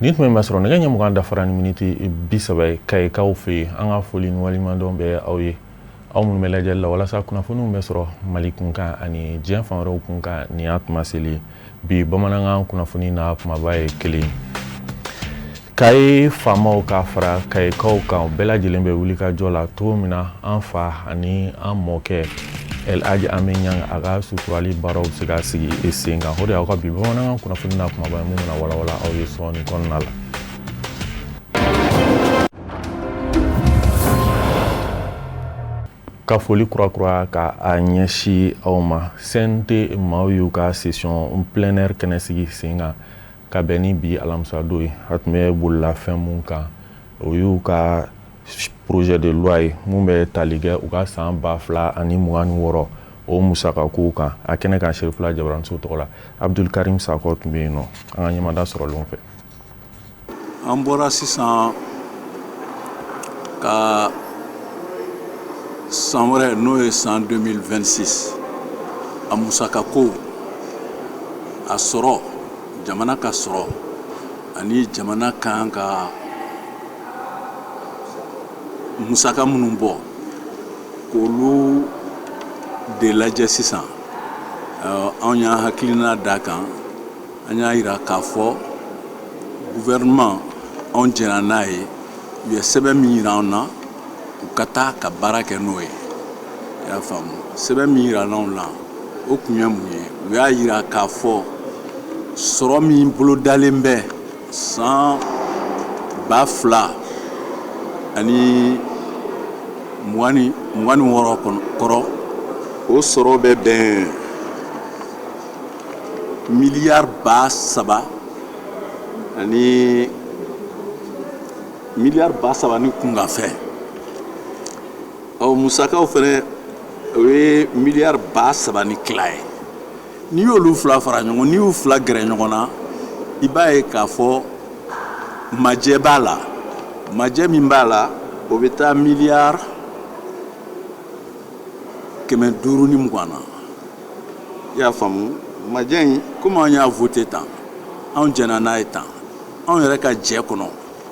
Nin tuma in b'a sɔrɔ nɛgɛ ɲɛ 20 dafara ni miniti 30 ye Kayikaw fɛ yen. An ka foli ni waleɲumandɔn bɛ aw ye, aw minnu bɛ lajɛli la walasa kunnafoniw bɛ sɔrɔ Mali kunkan ani diɲɛ fan wɛrɛw kunkan. Nin y'a kuma seli bi bamanankan kunnafoni na kumaba ye kelen. Kaye faamaw ka fara Kayikaw kan, bɛɛ lajɛlen bɛ wuli ka jɔ la cogo min na an fa ani an mɔkɛ El Hadj Ame Niang, a ka suturali baaraw bɛ se ka sigi sen kan. O de y'aw ka bi bamanankan kunnafoni na kumaba ye, mun bɛna walawala aw ye sɔɔni kɔnɔna la. Ka foli kurakura ka a ɲɛsin aw ma. CNT maaw y'u ka session plénière kɛnɛ sigi sen kan ka bɛn ni bi alamisa don ye. A tun bɛ bolila fɛn mun kan, o y'u ka projet de loi ye mun bɛ tali kɛ u ka san 2026 o musakakow kan. A kɛnɛ kan, Serifula Jabaraniso tɔgɔ la, Abdul Karim Sakɔ tun bɛ yen nɔ, an ka ɲɛmada sɔrɔlenw fɛ. An bɔra sisan ka san wɛrɛ, n'o ye san 2026, a musakako, a sɔrɔ, jamana ka sɔrɔ ani jamana kan ka musaka minnu bɔ, k'olu de lajɛ sisan. Anw y'an hakilina d'a kan. An y'a yira k'a fɔ gouvernement, anw jɛnna n'a ye. U ye sɛbɛn min yira an na, u ka taa ka baara kɛ n'o ye. I y'a faamu, sɛbɛn min yira anw na, o kun ye mun ye? U y'a yira k'a fɔ sɔrɔ min bolodalen bɛ san 2026 kɔrɔ, o sɔrɔ bɛ bɛn miliyari 3000 ani miliyari 3000 ni kunkanfɛn. Ɔ, musakaw fɛnɛ, o ye miliyari 3000 ni tila ye. N'i y'olu fila fara ɲɔgɔn, n'i y'u fila gɛrɛ ɲɔgɔn na, i b'a ye k'a fɔ majɛ b'a la. Majɛ min b'a la, o bɛ taa miliyari 520 na. I y'a faamu, majɛ in, komi an y'a voté tan, anw jɛnna n'a ye tan, anw yɛrɛ ka jɛ kɔnɔ,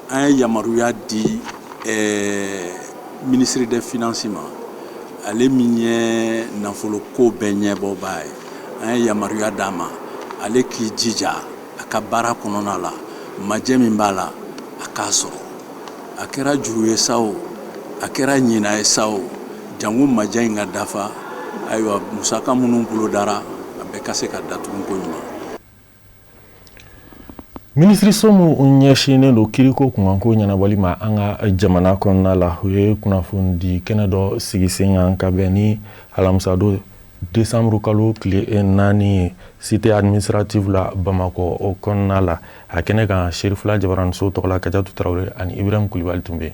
an ye yamaruya di ministre des Finances ma, ale min ye nafolo ko bɛɛ ɲɛbɔbaa ye. An ye yamaruya d'a ma, ale k'i jija a ka baara kɔnɔna la, majɛ min b'a la, a k'a sɔrɔ. A kɛra juru ye sa o, a kɛra ɲina ye sa o, jango majɛ in ka dafa. Ayiwa, musaka minnu bolodara, a bɛɛ ka se ka datugu ko ɲuman. Minisiriso min ɲɛsinnen don kiriko kunkanko ɲɛnabɔli ma an ka jamana kɔnɔna la, u ye kunnafonidi kɛnɛ dɔ sigi sen kan ka bɛn ni alamisadon desanburu kalo tile 4 ye, cité administrative la Bamakɔ o kɔnɔna la. A kɛnɛ kan, Serifula Jabaraniso tɔgɔ la, Kajatu Tarawele ani Ibrahim Kulibali tun bɛ yen.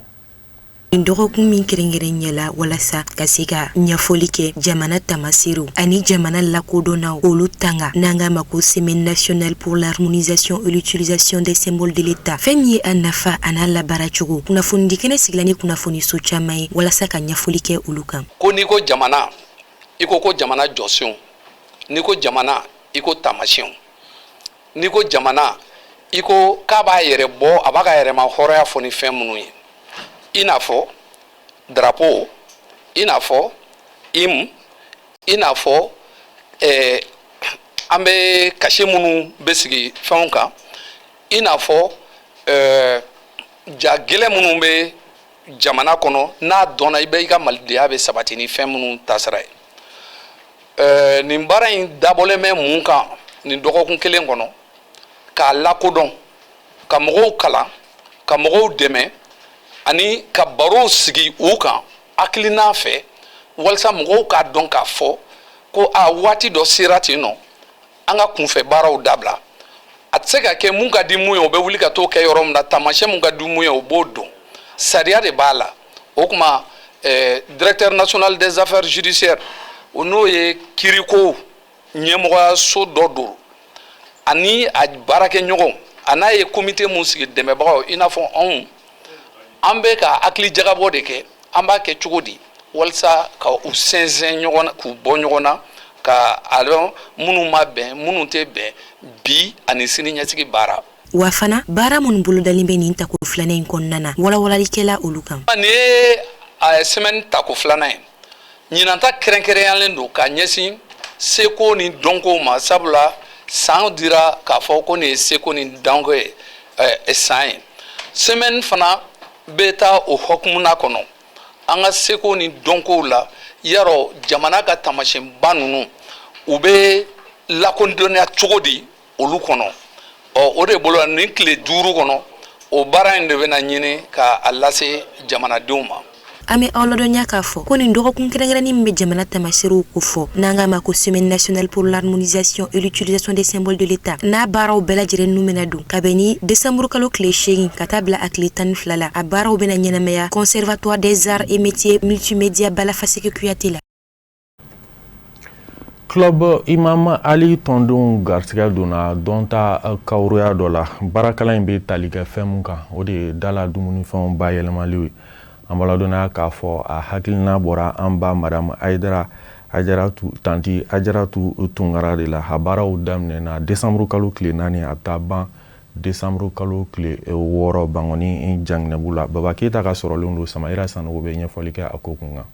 Nin dɔgɔkun min kɛrɛnkɛrɛn ɲɛla walasa ka se ka ɲɛfɔli kɛ jamana tamaserew ani jamana lakodɔnnaw olu tanga, n'an k'a ma ko Semaine nationale pour l'harmonisation et l'utilisation des symboles de l'État, fɛn min ye a nafa a n'a labaara cogo, kunnafonidi kɛnɛ sigila ni kunnafoniso caman ye walasa ka ɲɛfɔli kɛ olu kan. Ko n'i ko jamana, i ko ko jamana jɔsenw. N'i ko jamana, i ko taamasiyɛnw. N'i ko jamana, i ko k'a b'a yɛrɛ bɔ, a b'a ka yɛrɛma hɔrɔnya fɔ ni fɛn minnu ye, i n'a fɔ drapeau, i n'a fɔ hymne, i n'a fɔ an bɛ cachet minnu bɛ sigi fɛnw kan, i n'a fɔ ja gɛlɛn minnu bɛ jamana kɔnɔ, n'a dɔnna i bɛ i ka malidenya bɛ sabati ni fɛn minnu tasira ye. Nin baara in dabɔlen bɛ mun kan nin dɔgɔkun kelen kɔnɔ? K'a lakodɔn, ka mɔgɔw kalan, ka mɔgɔw dɛmɛ ani ka barow sigi u kan hakilina fɛ, walasa mɔgɔw k'a dɔn k'a fɔ ko a waati dɔ sera ten nɔ, an ka kunfɛ baaraw dabila. A tɛ se ka kɛ mun ka di mun ye, o bɛ wuli ka t'o kɛ yɔrɔ min na. Taamasiyɛn mun ka di mun ye, o b'o dɔn, sariya de b'a la. O tuma directeur national des affaires judiciaires, o n'o ye kiriko ɲɛmɔgɔyaso dɔ don, ani a baarakɛɲɔgɔn, a n'a ye comité mun sigi, dɛmɛbagaw, i n'a fɔ anw, an bɛ ka hakili jagabɔ de kɛ, an b'a kɛ cogo di walasa ka u sɛnsɛn ɲɔgɔn na, k'u bɔ ɲɔgɔn na, ka a dɔn minnu ma bɛn, minnu tɛ bɛn, bi ani sini ɲɛsigi baara. Wa fana, baara minnu bolodalen bɛ nin tako filanan in kɔnɔna na, walawalali kɛla olu kan. Nin ye a semaine tako filanan ye. Ɲinan ta kɛrɛnkɛrɛnyalen don ka ɲɛsin seko ni dɔnko ma, sabula san dira k'a fɔ ko nin ye seko ni dɔnko ye san ye. Semaine fana bɛ taa o hukumuna kɔnɔ, an ka seko ni dɔnkow la. Yarɔ, jamana ka taamasiyɛnba ninnu, u bɛ lakodɔnniya cogo di olu kɔnɔ? Ɔ, o de bolo, nin tile 5 kɔnɔ, o baara in de bɛna ɲini ka a lase jamanadenw ma. An bɛ aw ladɔnniya k'a fɔ ko nin dɔgɔkun kɛrɛnkɛrɛnnin min bɛ jamana tamaseerew ko fɔ, n'an k'a ma ko Semaine nationale pour l'harmonisation et l'utilisation des symboles de l'État, n'a baaraw bɛɛ lajɛlen nun bɛna don ka bɛn ni décembre kalo tile 8 ka taa bila a tile 12 la, a baaraw bɛna ɲɛnamaya Conservatoire des arts et métiers multimédia Bala Faseke Kuyate la. Club Imam Ali tɔndenw garisɛgɛ donna dɔnta kawuruya dɔ la. Baarakalan in bɛ tali kɛ fɛn mun kan, o de ye dala dumunifɛnw bayɛlɛmaliw ye. An b'a ladɔnniya k'a fɔ a hakilina bɔra an ba Madame Ayidara Ajaratu, tantie Ajaratu Tunkara de la. A baaraw daminɛna décembre kalo tile 4, a bɛ taa ban décembre kalo tile 6, Bankɔni Janginɛbu la. Baba Keyita ka sɔrɔlenw don. Samayira Sanogo bɛ ɲɛfɔli kɛ a ko kun kan.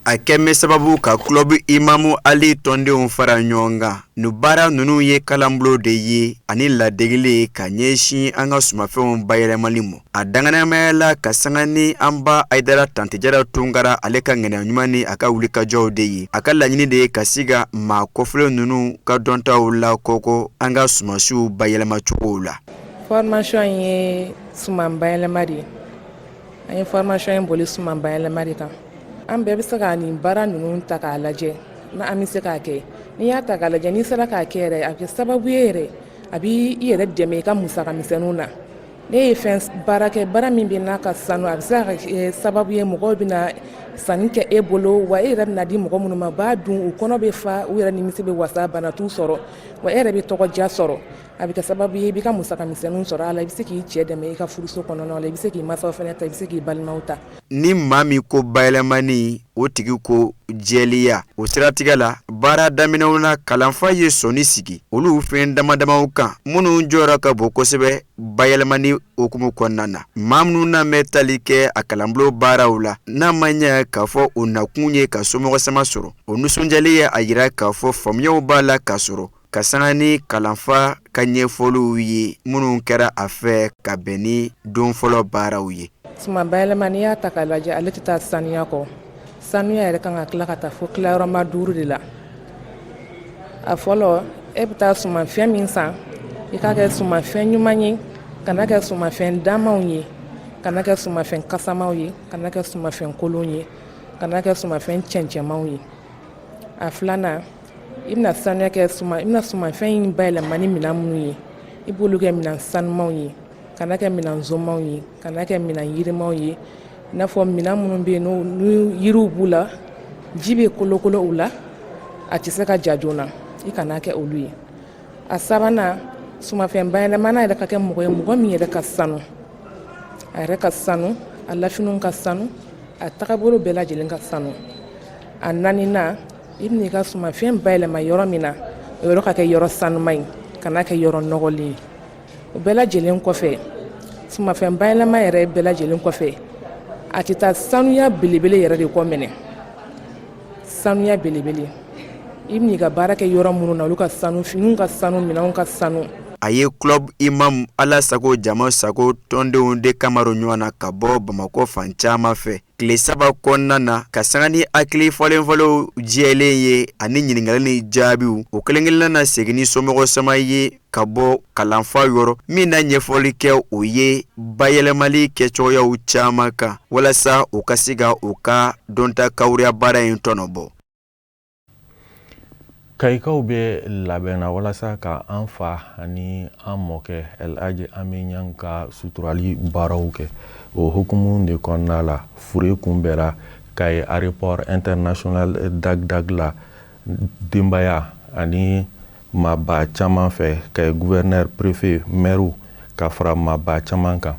A kɛn bɛ sababu ka Club Imamu Ali tɔndenw fara ɲɔgɔn kan. Nin baara ninnu ye kalanbulon de ye ani ladegeli ka ɲɛsin an ka sumafɛnw bayɛlɛmali ma. A danganamaya la ka sanga ni an ba Ayidara Tante Jara Tunkara, ale ka ŋaniya ɲuman ni a ka wulikajɔw de ye. A ka laɲini de ye ka se ka maa kɔfilɛ ninnu ka dɔntaw lakɔkɔ an ka sumasiw bayɛlɛmacogow la. Formation ye suman bayɛlɛma de ye. An ye formation in boli suman bayɛlɛma de kan. An bɛɛ bɛ se ka nin baara ninnu ta k'a lajɛ n'an bɛ se k'a kɛ. N'i y'a ta k'a lajɛ, n'i sera k'a kɛ yɛrɛ, a bɛ kɛ sababu ye yɛrɛ, a b'i yɛrɛ dɛmɛ i ka musaka misɛnninw na. Ne ye fɛn baara kɛ, baara min bɛ n'a ka sanu, a bɛ se ka kɛ sababu ye mɔgɔw bɛna sanni kɛ e bolo, wa e yɛrɛ bɛna di mɔgɔ minnu ma, u b'a dun, u kɔnɔ bɛ fa, u yɛrɛ nimisi bɛ wasa, bana t'u sɔrɔ, wa e yɛrɛ bɛ tɔgɔdiya sɔrɔ. A bɛ kɛ sababu ye i b'i ka musaka misɛnninw sɔrɔ a la, i bɛ se k'i cɛ dɛmɛ i ka furuso kɔnɔna la, i bɛ se k'i mansaw fana ta, i bɛ se k'i balimaw ta. Ni maa min ko bayɛlɛmani, o tigi ko jɛlenya. O siratigɛ la, baara daminɛw na, kalanfa ye sɔnni sigi olu fɛn damadamaw kan minnu jɔyɔrɔ ka bon kosɛbɛ bayɛlɛmani hukumu kɔnɔna na. Maa minnu na bɛ tali kɛ a kalanbulon baaraw la, n'a ma ɲɛ k'a fɔ o nakun ye ka somɔgɔ sama sɔrɔ, o nisɔndiyali ye a jira k'a fɔ faamuyaw b'a la ka sɔrɔ ka sanga ni kalanfa ka ɲɛfɔliw ye minnu kɛra a fɛ ka bɛn ni don fɔlɔ baaraw ye. Suman bayɛlɛma, n'i y'a ta k'a lajɛ, ale tɛ taa saniya kɔ. Sanuya yɛrɛ kan ka tila ka taa fo tilayɔrɔma 5 de la. A fɔlɔ, e bɛ taa sumanfɛn min san, i k'a kɛ sumanfɛn ɲuman ye, kana kɛ sumanfɛn damanw ye, kana kɛ sumanfɛn kasamaw ye, kana kɛ sumanfɛn kolon ye, kana kɛ sumanfɛn cɛncɛnmanw ye. A filanan, i bɛna sanuya kɛ suma, i bɛna sumanfɛn in bayɛlɛma ni minɛn minnu ye, i b'olu kɛ minɛn sanumanw ye, kana kɛ minɛn zomanw ye, kana kɛ minɛn yirimanw ye, i n'a fɔ minɛn minnu bɛ yen n'u yiriw b'u la, ji bɛ kolokolo u la, a tɛ se ka ja joona, i kana kɛ olu ye. A sabanan, sumanfɛn bayɛlɛmana yɛrɛ ka kɛ mɔgɔ ye, mɔgɔ min yɛrɛ ka sanu, a yɛrɛ ka sanu, a lafiniw ka sanu, a tagabolo bɛɛ lajɛlen ka sanu. A naaninan, i bɛna i ka sumanfɛn bayɛlɛma yɔrɔ min na, o yɔrɔ ka kɛ yɔrɔ sanuman ye, kana kɛ yɔrɔ nɔgɔlen ye. O bɛɛ lajɛlen kɔfɛ, sumanfɛn bayɛlɛma yɛrɛ bɛɛ lajɛlen kɔfɛ, a tɛ taa sanuya belebele yɛrɛ de kɔ minɛ. Sanuya belebele, i bɛna i ka baara kɛ yɔrɔ minnu na, olu ka sanu, finiw ka sanu, minɛnw ka sanu. A ye Club Imam Ala sago jama sago tɔndenw de kamaro ɲɔgɔn na ka bɔ Bamakɔ fan caman fɛ tile 3 kɔnɔna na, ka sanga ni hakili falenfalenw jɛlen ye ani ɲininkali ni jaabiw. O kelen-kelenna na segin ni somɔgɔ sama ye ka bɔ kalanfa yɔrɔ min na ɲɛfɔli kɛ o ye bayɛlɛmali kɛcogoyaw caman kan walasa u ka se ka u ka dɔnta kawuriya baara in tɔnɔ bɔ. Kayikaw bɛ labɛn na walasa ka an fa ani an mɔkɛ El Hadji Ami Ɲang ka suturali baaraw kɛ. O hukumu de kɔnɔna la, fure kunbɛra Kayi aéroport international Dag Dag la, denbaya ani maaba caman fɛ, Kayi gouverneur, préfet, maire, ka fara maaba caman kan.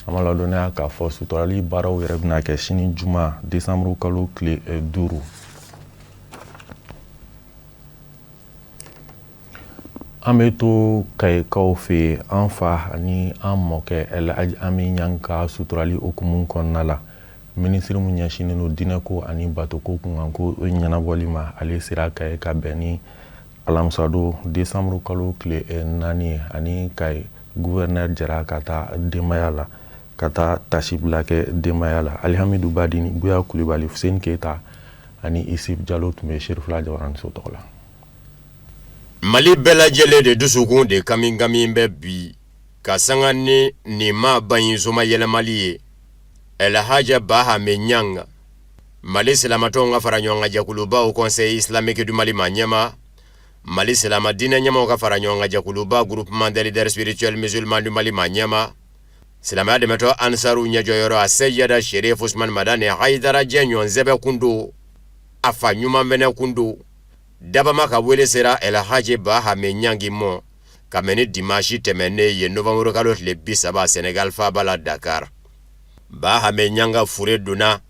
An b'a ladɔnniya k'a fɔ suturali baaraw yɛrɛ bɛna kɛ sini juma, décembre kalo tile 5. An bɛ to Kayikaw fɛ yen, an fa ani an mɔkɛ Ɛlhaji Ami Ɲang ka suturali hukumu kɔnɔna la, minisiri min ɲɛsinnen don diinɛko ani batoko kunkanko ɲɛnabɔli ma, ale sera Kayi ka bɛn ni alamisadon desanburu kalo tile 4 ye, ani Kayi gouverneur jɛra ka taa denbaya la, ka taa tasibila kɛ denbaya la. Alihamidu Badini, Buya Kulibali, Fuseni Keyita ani Isif Jalo tun bɛ Serifila Jabaraniso tɔgɔ la. Mali bɛɛ lajɛlen de dusukun de kami kami bɛ bi ka sanga ni nin maaba in somayɛlɛmali ye, Ɛlhaji Bahame Ɲang, Mali silamatɔnw ka fara ɲɔgɔn kan jɛkuluba Haut Conseil islamique du Mali maa ɲɛmaa, Mali silama diinɛ ɲɛmaaw ka fara ɲɔgɔn kan jɛkuluba Groupement des leaders spirituels musulmans du Mali maa ɲɛmaa, silamɛya dɛmɛtɔn Ansaru ɲɛjɔyɔrɔ a Seyida Serif Usumani Madani Hayidara jɛɲɔgɔn sɛbɛ kun don, a fa ɲuman fɛnɛ kun don. Dabama ka wele sera Ɛlhaji Bahame Ɲangi mɔ ka bɛn ni dimansi tɛmɛnen ye novembre kalo tile 30 Senegal faaba la Dakar. Bahame Ɲanga fure donna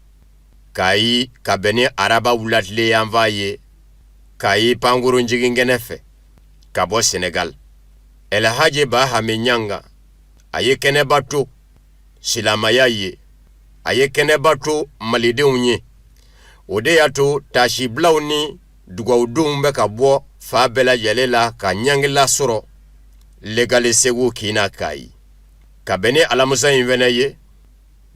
Kayi ka bɛn ni araba wulatile yanfan ye Kayi pankurun jiginkɛnɛ fɛ ka bɔ Senegal. Ɛlhaji Bahame Ɲanga a ye kɛnɛba to silamaya ye, a ye kɛnɛba to malidenw ye. O de y'a to taasibilaw ni dugawudonw bɛ ka bɔ fan bɛɛ lajɛlen la ka Ɲangi lasɔrɔ Legali Segu kin na Kayi. Ka bɛn ni alamisa in fɛnɛ ye,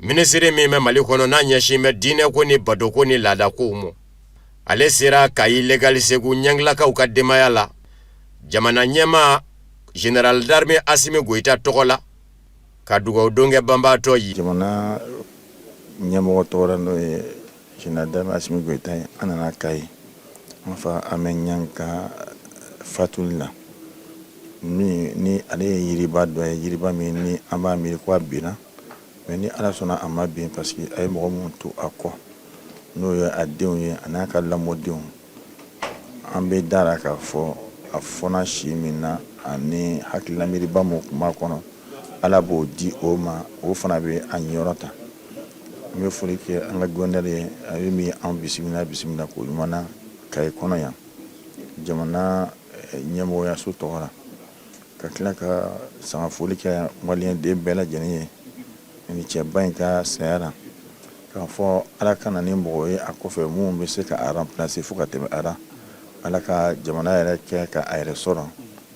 minisiri min bɛ Mali kɔnɔ n'a ɲɛsin bɛ diinɛko ni batoko ni laadakow ma, ale sera Kayi Legali Segu Ɲangilakaw ka denbaya la jamana ɲɛmaa Général d'armée Asimi Goyita tɔgɔ la ka dugawudon kɛ banbaatɔ ye. Jamana ɲɛmɔgɔ tɔgɔ la, n'o ye général d'armée Asimi Goyita ye, an nana Kayi an fa Amɛ Ɲang ka fatuli la, min ni ale ye yiriba dɔ ye, yiriba min ni an b'a miiri ko a binna, mais ni Ala sɔnna a ma bin, parce que a ye mɔgɔ minnu to a kɔ, n'o ye a denw ye a n'a ka lamɔdenw, an bɛ da la k'a fɔ a fɔna si min na ani hakililamiiriba min tun b'a kɔnɔ, Ala b'o di o ma, o fana bɛ a ɲɛyɔrɔ ta. N bɛ foli kɛ an ka gouverneur ye, a ye min an bisimila bisimila ko ɲuman na Kayi kɔnɔ yan, jamana ɲɛmɔgɔyaso tɔgɔ la, ka tila ka sanga foli kɛ maliyɛn den bɛɛ lajɛlen ye ni cɛba in ka saya la, k'a fɔ Ala ka na ni mɔgɔ ye a kɔfɛ minnu bɛ se ka a remplacer fo ka tɛmɛ a la. Ala ka jamana yɛrɛ kɛ ka a yɛrɛ sɔrɔ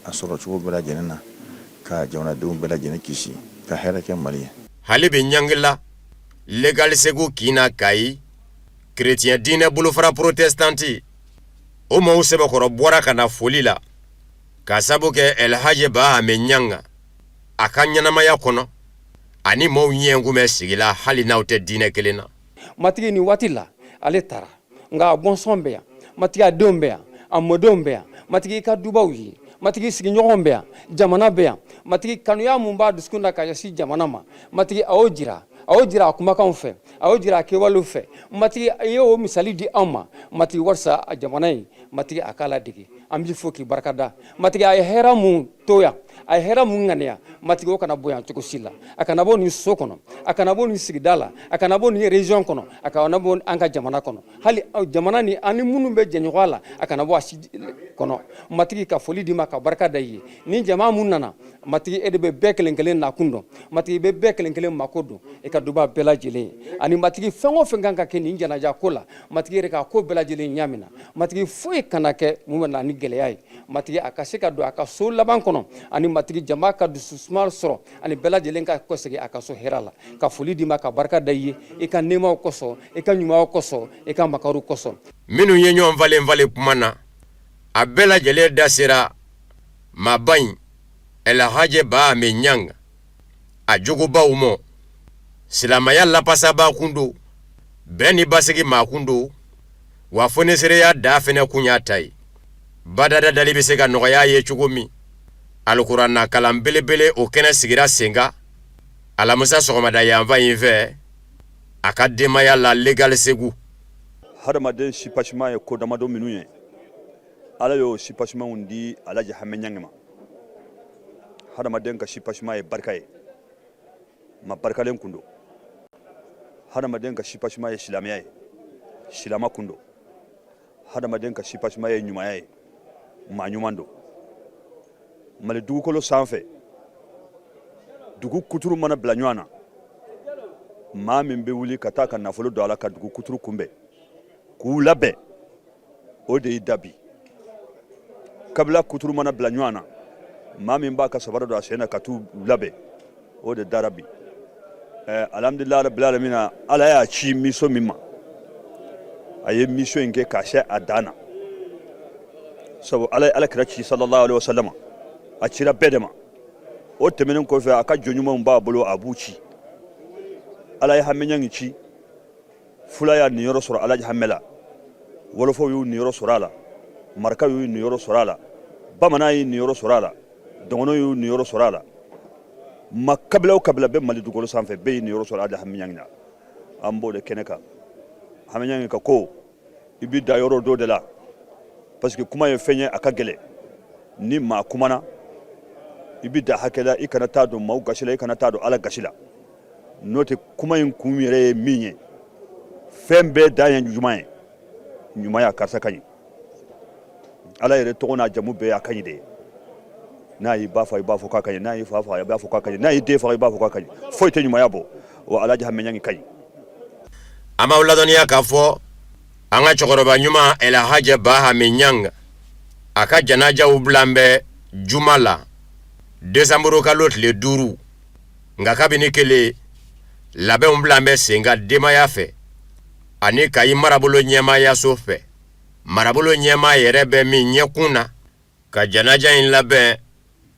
a sɔrɔ cogo bɛɛ lajɛlen na, ka jamanadenw bɛɛ lajɛlen kisi, ka hɛrɛ kɛ Mali ye. Hali bi Ɲangila Legali Segu kin na Kayi, kerecɛn diinɛ bolofara protɛsitanti o maaw sɛbɛkɔrɔ bɔra ka na foli la ka sabu kɛ Ɛlhaji Bahame Ɲanga a ka ɲɛnamaya kɔnɔ ani maaw ɲɛ kun bɛ sigi la hali n'aw tɛ diinɛ kelen na. Matigi, nin waati la ale taara, nka a bɔnsɔn bɛ yan. Matigi, a denw bɛ yan, a mɔdenw bɛ yan. Matigi, i ka dubaw ye. Matigi, sigiɲɔgɔnw bɛ yan, jamana bɛ yan. Matigi, kanuya mun b'a dusukun na ka ɲɛsin jamana ma, Matigi, a y'o jira, a y'o jira a kumakanw fɛ, a y'o jira a kɛwalew fɛ. Matigi, i ye o misali di anw ma, Matigi, walisa a jamana in, Matigi, a k'a ladege. An b'i fo k'i barikada. Matigi, a ye hɛrɛ mun to yan, a ye hɛrɛ mun ŋaniya, Matigi, o kana bɔ yan cogo si la. A kana bɔ nin so kɔnɔ, a kana bɔ nin sigida la, a kana bɔ nin région kɔnɔ, a kana bɔ an ka jamana kɔnɔ, hali jamana ni an ni minnu bɛ jɛɲɔgɔnya la, a kana bɔ a si kɔnɔ. Matigi, ka foli d'i ma, ka barika da i ye. Ni jama mun nana, Matigi, e de bɛ bɛɛ kelen kelen nakun dɔn. Matigi, i bɛ bɛɛ kelen kelen mako dɔn. I ka duba bɛɛ lajɛlen ye. Ani Matigi, fɛn o fɛn kan ka kɛ nin janaja ko la, Matigi yɛrɛ k'a ko bɛɛ lajɛlen ɲa min na. Matigi, foyi kana kɛ mun bɛ na ni gɛlɛya ye. Matigi, a ka se ka don a ka so laban kɔnɔ, ani Matigi, jama ka dususuma sɔrɔ, ani bɛɛ lajɛlen ka kɔsegin a ka so hɛrɛ la. Ka foli d'i ma, ka barika da i ye, i ka nɛɛmaw kosɔn, i ka ɲumanw kosɔn, i ka makariw kosɔn. Minnu ye ɲɔgɔn falen falen kuma na, a bɛɛ lajɛlen da sera maaba in Ɛlhaji Bahame Ɲang a jogobaw mɔ. Silamɛya lapasabaa kun don, bɛn ni basigi maa kun don, wa fonesereya da fɛnɛ kun y'a ta ye. Badada dali bɛ se ka nɔgɔya ye cogo min, alikuranna kalan belebele o kɛnɛ sigira sen kan alamisa sɔgɔmada yanfan in fɛ a ka denbaya la Legali Segu. Hadamaden sipasiman ye ko damadɔ minnu ye, Ala y'o sipasimanw di Alaji Hame Ɲangi ma. Hadamaden ka sipasiman ye barika ye, ma barikalen kun don. Hadamaden ka sipasiman ye silamɛya ye, silama kun don. Hadamaden ka sipasiman ye ɲumanya ye, maa ɲuman don. Mali dugukolo sanfɛ, dugu kuturu mana bila ɲɔgɔn na, maa min bɛ wuli ka taa ka nafolo don a la ka dugu kuturu kunbɛn k'u labɛn, o de y'i da bi. Kabila kuturu mana bila ɲɔgɔn na, maa min b'a ka sabara don a sen na ka t'u labɛn, o de dara bi. Alhamdulilayi rabbil alamina, Ala y'a ci mission min ma, a ye mission in kɛ k'a se a dan na. Sabu Ala ye Ala kira ci sallallahu alaihi wasallam, a cira bɛɛ de ma. O tɛmɛnen kɔfɛ, a ka jɔn ɲumanw b'a bolo, a b'u ci. Ala ye Hame Ɲangi ci, fula y'a niyɔrɔ sɔrɔ Alaji Hame la, wɔlɔfɔw y'u niyɔrɔ sɔrɔ a la, marakaw y'u niyɔrɔ sɔrɔ a la, bamanan y'u niyɔrɔ sɔrɔ a la, dɔgɔnɔw y'u niyɔrɔ sɔrɔ a la. Ma kabila o kabila bɛ Mali dugukolo sanfɛ, bɛɛ y'i niyɔrɔ sɔrɔ Alaji Hame Ɲangi na. An b'o de kɛnɛ kan. Hame Ɲangi ka ko i bɛ da yɔrɔ dɔ de la, parce que kuma ye fɛn ye, a ka gɛlɛn. Ni maa kumana, i bɛ da hakɛ la, i kana taa don maaw gasi la, i kana taa don Ala gasi la. N'o tɛ, kuma in kun yɛrɛ ye min ye, fɛn bɛɛ dan ye ɲuman ye. Ɲumanya, karisa ka ɲi, Ala yɛrɛ tɔgɔ n'a jamu bɛɛ a ka ɲi de ye. N'a y'i ba fa, i b'a fɔ k'a ka ɲi. N'a y'i fa faga, i b'a fɔ k'a ka ɲi. N'a y'i den faga, i b'a fɔ k'a ka ɲi. Foyi tɛ ɲumanya bɔ wa. Alaji Hame Ɲangi ka ɲi. An b'aw ladɔnniya k'a fɔ an ka cɛkɔrɔba ɲuman Elhadj Ba Hame Ɲang, a ka janajaw bilan bɛ juma la, desanburu kalo tile 5. Nka kabini kelen, labɛnw bilan bɛ sen kan denbaya fɛ ani Kayi marabolo ɲɛmaayaso fɛ. Marabolo ɲɛmaa yɛrɛ bɛ min ɲɛkun na ka janaja in labɛn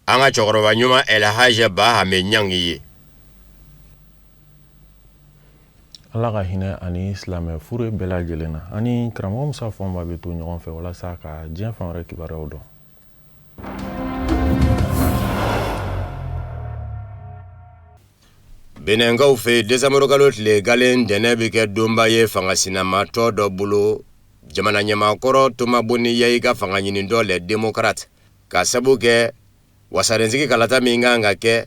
an ka cɛkɔrɔba ɲuman Elhadj Ba Hame Ɲangi ye. Ala ka hinɛ ani silamɛ fure bɛɛ lajɛlen na. Ani karamɔgɔ Musa Fɔnba bɛ to ɲɔgɔn fɛ walasa ka diɲɛ fan wɛrɛ kibaruyaw dɔn. Benɛnkaw fɛ yen, desanburukalo tile galen ntɛnɛn bɛ kɛ donba ye fanga sinamatɔ dɔ bolo, jamana ɲɛmaakɔrɔ Toma Boni Yayi ka fanga ɲinitɔn Les Démocrates, ka sabu kɛ wasadensigi kalata min kan ka kɛ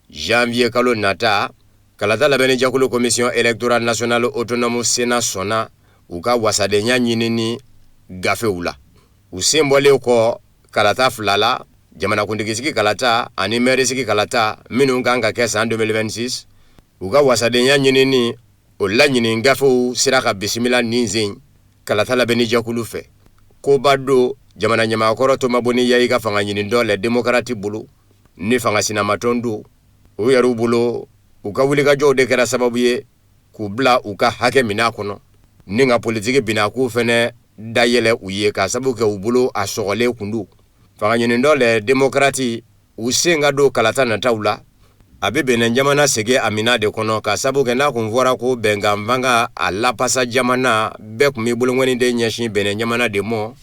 janvier kalo nata. Kalata labɛnni jɛkulu Commission électorale nationale autonome CENA sɔnna u ka wasadenya ɲinini gafew la. U sen bɔlen kɔ kalata fila la, jamanakuntigisigi kalata ani mɛrisigi kalata minnu kan ka kɛ san 2026, u ka wasadenya ɲinini o laɲini gafew sera ka bisimila nin sen kalata labɛnni jɛkulu fɛ. Koba don jamana ɲɛmaakɔrɔ Toma Boni Yayi ka fanga ɲinitɔn Les Démocrates bolo ni fanga sinamatɔn don. U yɛrɛw bolo, u ka wulikajɔw de kɛra sababu ye k'u bila u ka hakɛ minɛ a kɔnɔ ni ka politiki binakun fɛnɛ dayɛlɛ u ye, k'a sababu kɛ u bolo a sɔgɔlen kun don. Fanga ɲinitɔn Les Démocrates, u sen ka don kalata nataw la, a bɛ Benɛn jamana segin a minɛ de kɔnɔ, k'a sababu kɛ n'a kun fɔra ko bɛnkan fanga a lapasa jamana, bɛɛ kun b'i bolonkɔni de ɲɛsin Benɛn jamana de mɔ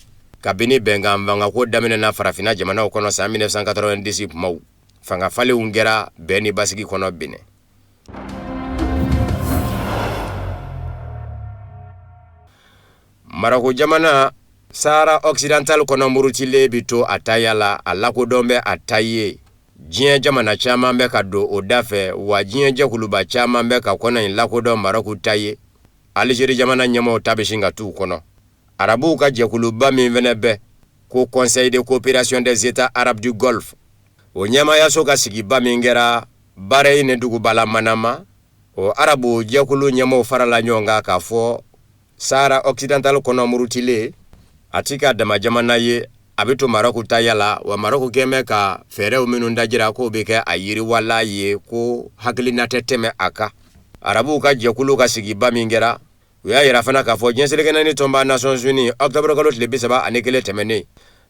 kabini bɛnkan fanga ko daminɛna farafinna jamanaw kɔnɔ san 1990 kumaw. Fanga falenw kɛra bɛn ni basigi kɔnɔ Benɛn. Marɔku jamana Sahara Occidental kɔnɔ murutilen bɛ to a taya la, a lakodɔn bɛ a ta ye. Diɲɛ jamana caman bɛ ka don o da fɛ, wa diɲɛ jɛkuluba caman bɛ ka kɔnɔ in lakodɔn Marɔku ta ye. Alizeri jamana ɲɛmaaw ta bɛ sin ka t'u kɔnɔ. Arabuw ka jɛkuluba min fɛnɛ bɛ ko Conseil de coopération des États arabes du Golfe, o ɲɛmaayaso ka sigiba min kɛra Bahreïn duguba la Manama, o arabu jɛkulu ɲɛmaaw farala ɲɔgɔn kan k'a fɔ Sahara Occidental kɔnɔ murutilen a ti ka dama jamana ye, a bɛ to Marɔku taya la, wa Marɔku kɛn bɛ ka fɛɛrɛw minnu dajira k'o bɛ kɛ a yiriwala ye, ko hakilina tɛ tɛmɛ a kan. Arabuw ka jɛkulu ka sigiba min kɛra, u y'a yira fana k'a fɔ diɲɛ seleke naani tɔnba Nations Unies, octobre kalo tile 31 tɛmɛnen,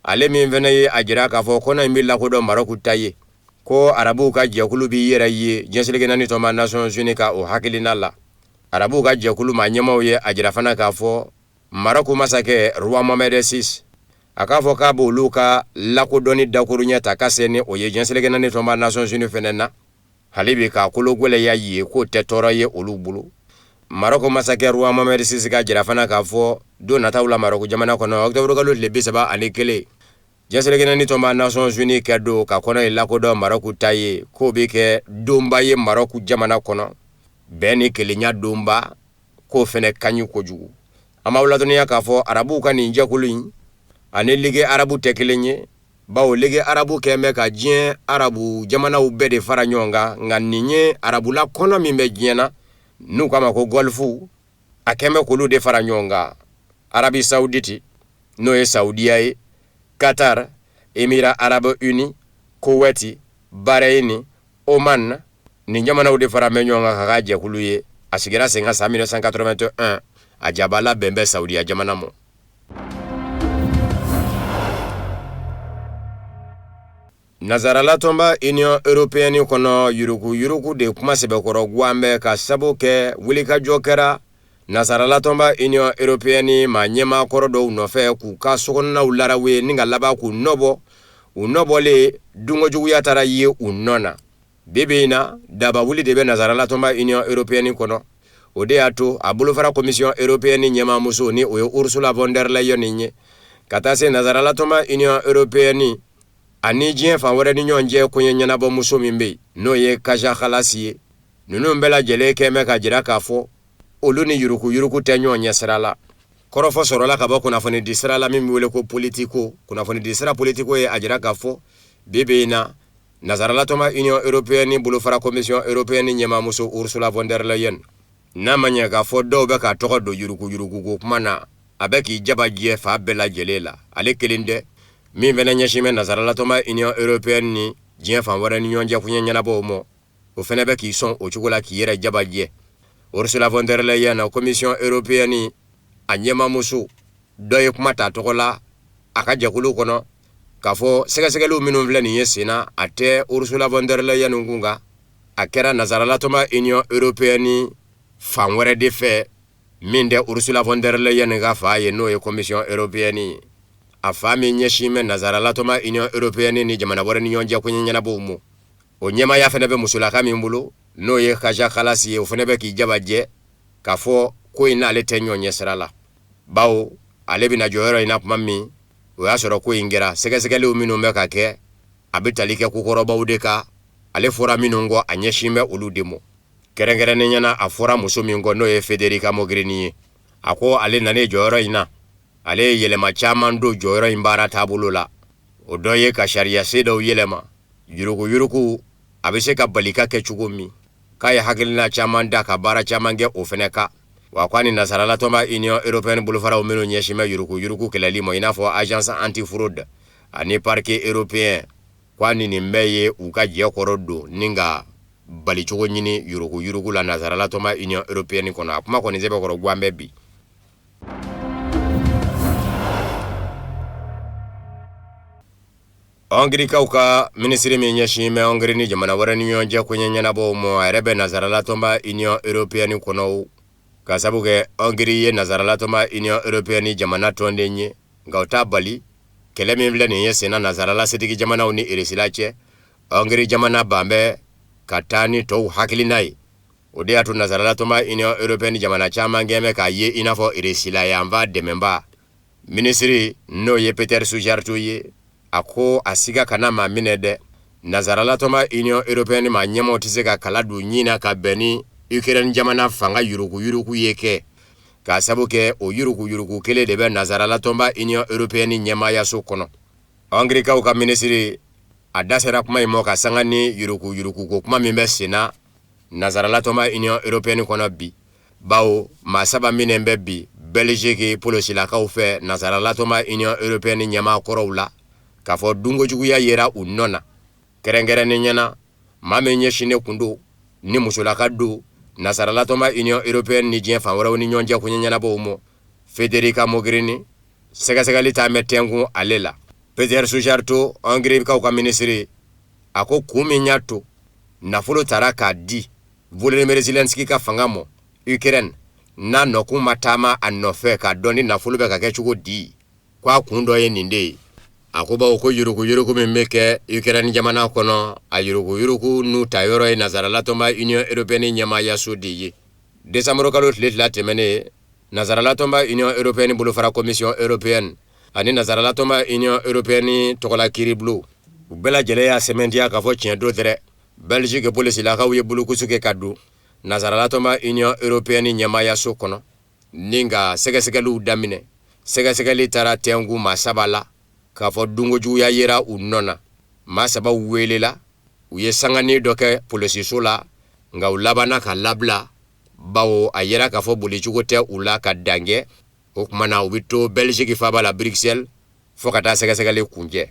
ale min fana ye a jira k'a fɔ kɔnɔ in bɛ lakodɔn Marɔku ta ye, ko arabuw ka jɛkulu b'i yɛrɛ ye diɲɛ seleke naani tɔnba Nations Unies ka o hakilina la. Arabuw ka jɛkulu maa ɲɛmaaw ye a jira fana k'a fɔ Marɔku masakɛ Roi Mohamed VI, a k'a fɔ k'a b'olu ka lakodɔnni dakuruɲɛ ta ka se ni o ye diɲɛ seleke naani tɔnba Nations Unies fɛnɛ na, hali bi k'a kolo gwɛlɛya ye k'o tɛ tɔɔrɔ ye olu bolo. Marɔku masakɛ Roi Mohamed VI ka jira fana k'a fɔ don nataw la Marɔku jamana kɔnɔ, octobre kalo tile 31, diɲɛ seleke naani tɔnba Nations Unies kɛ don ka kɔnɔ in lakodɔn Marɔku ta ye, k'o bɛ kɛ donba ye Marɔku jamana kɔnɔ, bɛn ni kelenya donba, k'o fɛnɛ ka ɲi kojugu. An b'aw ladɔnniya k'a fɔ arabuw ka nin jɛkulu in ani Ligue arabu tɛ kelen ye. Bawo Ligue arabu kɛn bɛ ka diɲɛ arabu jamanaw bɛɛ de fara ɲɔgɔn kan, nka nin ye arabula kɔnɔ min bɛ diɲɛ na n'u k'a ma ko gɔlifu, a kɛn bɛ k'olu de fara ɲɔgɔn kan. Arabi Saoudite, n'o ye Saudiya ye, Qatar, Émirats arabes unis, Koweït, Bahreïn, Oman, nin jamanaw de fara bɛ ɲɔgɔn kan ka k'a jɛkulu ye. A sigira sen kan san 1981, a jabala bɛn bɛ Saudiya jamana ma. Nazaralatɔnba Union européenne kɔnɔ, yuruguyurugu de kuma sɛbɛkɔrɔ gwan bɛ ka sabu kɛ wulikajɔ kɛra Nazaralatɔnba Union européenne maa ɲɛmaa kɔrɔ dɔw nɔfɛ k'u ka sokɔnɔnaw larawe ni ka laban k'u nɔbɔ. U nɔbɔlen, dunkojuguya taara ye u nɔ na. Bi bi in na, daba wuli de bɛ Nazaralatɔnba Union européenne kɔnɔ. O de y'a to a bolofara Commission européenne ɲɛmaamuso, ni o ye Ursula von der Leyen ye, ka taa se Nazaralatɔnba Union européenne ani diɲɛ fan wɛrɛ ni ɲɔgɔn cɛ koɲɛ ɲɛnabɔ muso min bɛ yen, n'o ye Kaja Kallas ye, ninnu bɛɛ lajɛlen kɛn bɛ ka jira k'a fɔ olu ni yuruguyurugu tɛ ɲɔgɔn ɲɛ sira la. Kɔrɔfɔ sɔrɔla ka bɔ kunnafonidi sira la min bɛ wele ko Politico. Kunnafonidi sira Politico ye a jira k'a fɔ bi bi in na, Nazaralatɔnba Union européenne bolofara Commission européenne ɲɛmaamuso Ursula von der Leyen, n'a ma ɲɛ k'a fɔ dɔw bɛ k'a tɔgɔ don yuruguyuruguko kuma na, a bɛ k'i jaba jɛ fan bɛɛ lajɛlen la. Ale kelen tɛ, min fana ɲɛsin bɛ Nazaralatɔnba Union européenne ni diɲɛ fan wɛrɛ ni ɲɔgɔn cɛ koɲɛ ɲɛnabɔw ma, o fana bɛ k'i sɔn o cogo la k'i yɛrɛ jaba jɛ. Ursula von der Leyen, Commission européenne a ɲɛmaamuso dɔ ye kuma ta tɔgɔ la a ka jɛkulu kɔnɔ k'a fɔ sɛgɛsɛgɛliw minnu filɛ nin ye senna, a tɛ Ursula von der Leyen kun kan, a kɛra Nazaralatɔnba Union européenne fan wɛrɛ de fɛ min tɛ Ursula von der Leyen ka fa ye, n'o ye Commission européenne ye. A fa min ɲɛsin bɛ Nazaralatɔnba Union européenne ni jamana wɛrɛ ni ɲɔgɔn cɛ koɲɛ ɲɛnabɔw ma, o ɲɛmaaya fana bɛ musolaka min bolo, n'o ye Kaja Kallas ye, o fana bɛ k'i jaba jɛ k'a fɔ ko in n'ale tɛ ɲɔgɔn ɲɛ sira la, bawo ale bɛna jɔyɔrɔ in na tuma min, o y'a sɔrɔ ko in kɛra. Sɛgɛsɛgɛliw minnu bɛ ka kɛ, a bɛ tali kɛ kokɔrɔbaw de kan, ale fɔra minnu kɔ, a ɲɛsin bɛ olu de ma. Kɛrɛnkɛrɛnnenya na, a fɔra muso min kɔ, n'o ye Federica Mogherini ye, a ko ale nanen jɔyɔrɔ in na, ale ye yɛlɛma caman don jɔyɔrɔ in baara taabolo la. O dɔ ye ka sariyasen dɔw yɛlɛma, yuruguyurugu a bɛ se ka bali ka kɛ cogo min, k'a ye hakilina caman da ka baara caman kɛ o fɛnɛ kan. Wa k'a ni Nazaralatɔnba Union européenne bolofaraw minnu ɲɛsin bɛ yuruguyurugu kɛlɛli ma, i n'a fɔ agence antifraude ani parquet européen, k'a ni nin bɛɛ ye u ka jɛ kɔrɔ don ni ka balicogo ɲini yuruguyurugu la Nazaralatɔnba Union européenne kɔnɔ. A kuma kɔni sɛbɛkɔrɔ gwan bɛ bi. Hɔngirikaw ka minisiri min ɲɛsin bɛ Hɔngiri ni jamana wɛrɛ ni ɲɔgɔn cɛ koɲɛ ɲɛnabɔw ma, a yɛrɛ bɛ Nazaralatɔnba Union européenne kɔnɔ, ka sabu kɛ Hɔngiri ye Nazaralatɔnba Union européenne jamana tɔnden ye. Nka o t'a bali, kɛlɛ min filɛ nin ye senna Nazarala setigi jamanaw ni Irisila cɛ, Hɔngiri jamana ban bɛ ka taa ni tɔw hakilina ye. O de y'a to Nazaralatɔnba Union européenne jamana caman kɛn bɛ k'a ye i n'a fɔ Irisila yanfan dɛmɛbaa. Minisiri, n'o ye Peter Szijjarto ye, a ko a siga kana maa minɛ dɛ, Nazaralatɔnba Union européenne maa ɲɛmaaw tɛ se ka kala don ɲin na ka bɛn ni Ukraine jamana fanga yuruguyurugu ye kɛ, k'a sabu kɛ o yuruguyurugu kelen de bɛ Nazaralatɔnba Union européenne ɲɛmaayaso kɔnɔ. Hɔngirikaw ka minisiri a da sera kuma in ma ka sanga ni yuruguyuruguko kuma min bɛ senna Nazaralatɔnba Union européenne kɔnɔ bi, bawo maa saba minɛnen bɛ bi Belgique polosilakaw fɛ Nazaralatɔnba Union européenne ɲɛmaa kɔrɔw la, k'a fɔ dunkojuguya yera u nɔ na. Kɛrɛnkɛrɛnnenya na, maa min ɲɛsinnen kun don ni musolaka don Nazaralatɔnba Union européenne ni diɲɛ fan wɛrɛw ni ɲɔgɔn cɛ koɲɛ ɲɛnabɔw ma, Federica Mogherini, sɛgɛsɛgɛli taa bɛ tɛnkun ale la. Peter Szijjarto, Hɔngirikaw ka minisiri, a ko kun min y'a to nafolo tara k'a di Volodymyr Zelensky ka fanga ma Ukraine, n'a nɔkun ma taama a nɔfɛ k'a dɔn ni nafolo bɛ ka kɛ cogo di, ko a kun dɔ ye nin de ye. A ko bawo ko yuruguyurugu min bɛ kɛ Ukraine jamana kɔnɔ, a yuruguyurugu n'u ta yɔrɔ ye Nazaralatɔnba Union européenne ɲɛmaayaso de ye. Desanburu kalo tile 2 tɛmɛnen, Nazaralatɔnba Union européenne bolofara Commission européenne ani Nazaralatɔnba Union européenne tɔgɔla kiiribulon, u bɛɛ lajɛlen y'a sɛmɛntiya k'a fɔ tiɲɛ don dɛrɛ, Belgique polisilakaw ye bulukusu kɛ ka don Nazaralatɔnba Union européenne ɲɛmaayaso kɔnɔ ni ka sɛgɛsɛgɛliw daminɛ. Sɛgɛsɛgɛli taara tɛnku maa saba la. k'a fɔ dunkojuguya yera u nɔ na. Maa saba welela, u ye sanganin dɔ kɛ polisiso la, nka u labanna ka labila bawo a yera k'a fɔ bolicogo tɛ u la ka dan kɛ. O tuma na u bɛ to Belgique faaba la Bruxelles fo ka taa sɛgɛsɛgɛli kuncɛ.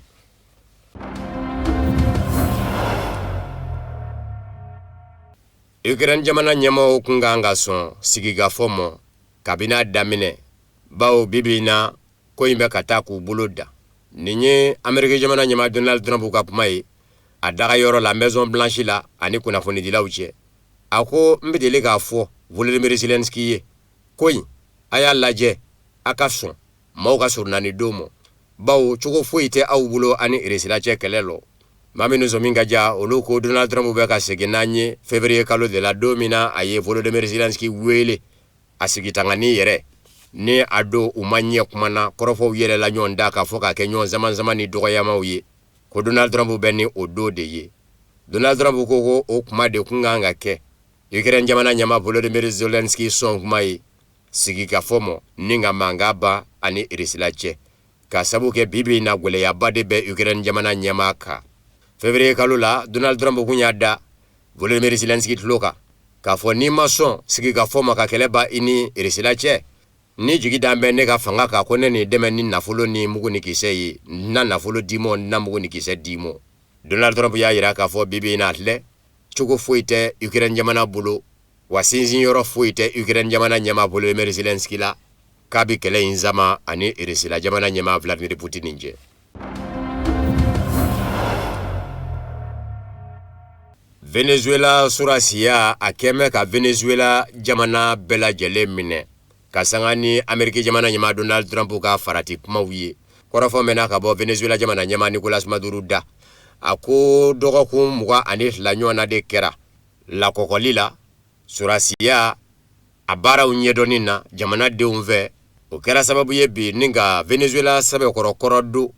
Ukraine jamana ɲɛmɔgɔw kun kan ka sɔn sigikafɔ ma kabini a daminɛ, bawo bi bi in na ko in bɛ ka taa k'u bolo dan. Nin ye Ameriki jamana ɲɛmaa Donald Trump ka kuma ye a dagayɔrɔ la Maison Blanche la ani kunnafonidilaw cɛ. A ko n bɛ deli k'a fɔ Volodymyr Zelensky ye ko in a y'a lajɛ a ka sɔn maaw ka surunani don ma, bawo cogo foyi tɛ aw bolo ani Irisila cɛ kɛlɛ lɔ. Maa minnu sɔmi ka ja, olu ko Donald Trump bɛ ka segin n'an ye février kalo de la, don min na a ye Volodymyr Zelensky wele a sigitangani yɛrɛ ni a don u ma ɲɛ kuma na, kɔrɔfɔw yɛlɛla ɲɔgɔn da k'a fɔ k'a kɛ ɲɔgɔn samasama ni dɔgɔyamaw ye, ko Donald Trump bɛ ni o don de ye. Donald Trump ko ko o kuma de kun kan ka kɛ Ukraine jamana ɲɛmaa Volodymyr Zelensky sɔn kuma ye sigikafɔ mɔ ni ka mankan ban ani Irisila cɛ, ka sabu kɛ bi bi in na gwɛlɛyaba de bɛ Ukraine jamana ɲɛmaa kan. Février kalo la, Donald Trump kun y'a da Volodymyr Zelensky tulo kan k'a fɔ n'i ma sɔn sigikafɔ ma ka kɛlɛ ban i ni Irisila cɛ, ni jigi dan bɛ ne ka fanga kan ko ne n'i dɛmɛ ni nafolo ni mugu ni kisɛ ye, n na nafolo d'i mɔ, n na mugu ni kisɛ d'i mɔ. Donald Trump y'a yira k'a fɔ bi bi in na a filɛ cogo foyi tɛ Ukraine jamana bolo, wa sinsin yɔrɔ foyi tɛ Ukraine jamana ɲɛmaa Volodymyr Zelensky la k'a bɛ kɛlɛ in sama ani Irisila jamana ɲɛmaa Vladimir Putin cɛ. Venezuela sɔrɔdasiya a kɛn bɛ ka Venezuela jamana bɛɛ lajɛlen minɛ ka sanga ni Ameriki jamana ɲɛmaa Donald Trump ka farati kumaw ye. Kɔrɔfɔ mɛnna ka bɔ Venezuela jamana ɲɛmaa Nicolas Maduro da. A ko dɔgɔkun 22 ɲɔgɔn na de kɛra lakɔkɔli la sɔrɔdasiya a baaraw ɲɛdɔnni na jamanadenw fɛ. O kɛra sababu ye bi ni ka Venezuela sɛbɛkɔrɔ kɔrɔ don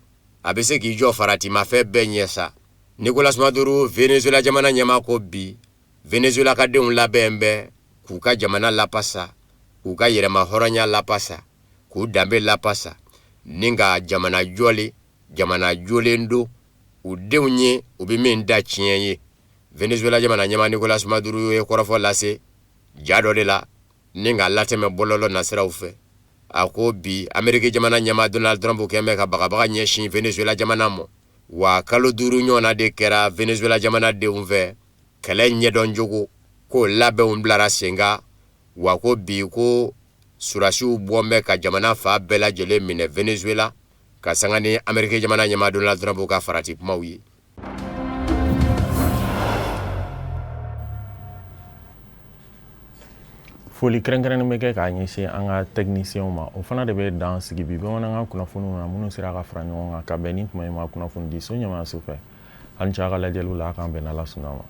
a bɛ se k'i jɔ faratimafɛn bɛɛ ɲɛ sa. Nicolas Maduro, Venezuela jamana ɲɛmaa ko bi Venezuela ka denw labɛn bɛ k'u ka jamana lapasa, k'u ka yɛrɛma hɔrɔnya lapasa, k'u danbe lapasa ni ka jamana jɔlen, jamana jɔlen don u denw ye, u bɛ min da tiɲɛ ye. Venezuela jamana ɲɛmaa Nicolas Maduro ye kɔrɔfɔ lase ja dɔ de la ni k'a latɛmɛ bɔlɔlɔ nasiraw fɛ. A ko bi Ameriki jamana ɲɛmaa Donald Trump kɛn bɛ ka bagabaga ɲɛsin Venezuela jamana ma, wa kalo 5 ɲɔgɔnna de kɛra Venezuela jamana denw fɛ kɛlɛ ɲɛdɔn cogo ko labɛnw bilara sen kan, wa ko bi ko sɔrɔdasiw bɔn bɛ ka jamana fan bɛɛ lajɛlen minɛ Venezuela ka sanga ni Ameriki jamana ɲɛmaa Donald Trump ka farati kumaw ye. Foli kɛrɛnkɛrɛnnen bɛ kɛ k'a ɲɛsin an ka tɛkinisiyɛnw ma. O fana de bɛ dan sigi bi bamanankan kunnafoniw na minnu sera ka fara ɲɔgɔn kan ka bɛn ni tuma in ma kunnafonidiso ɲɛmaayaso fɛ. Aw ni ce aw ka lajɛliw la, a k'an bɛn n'Ala sɔnna ma.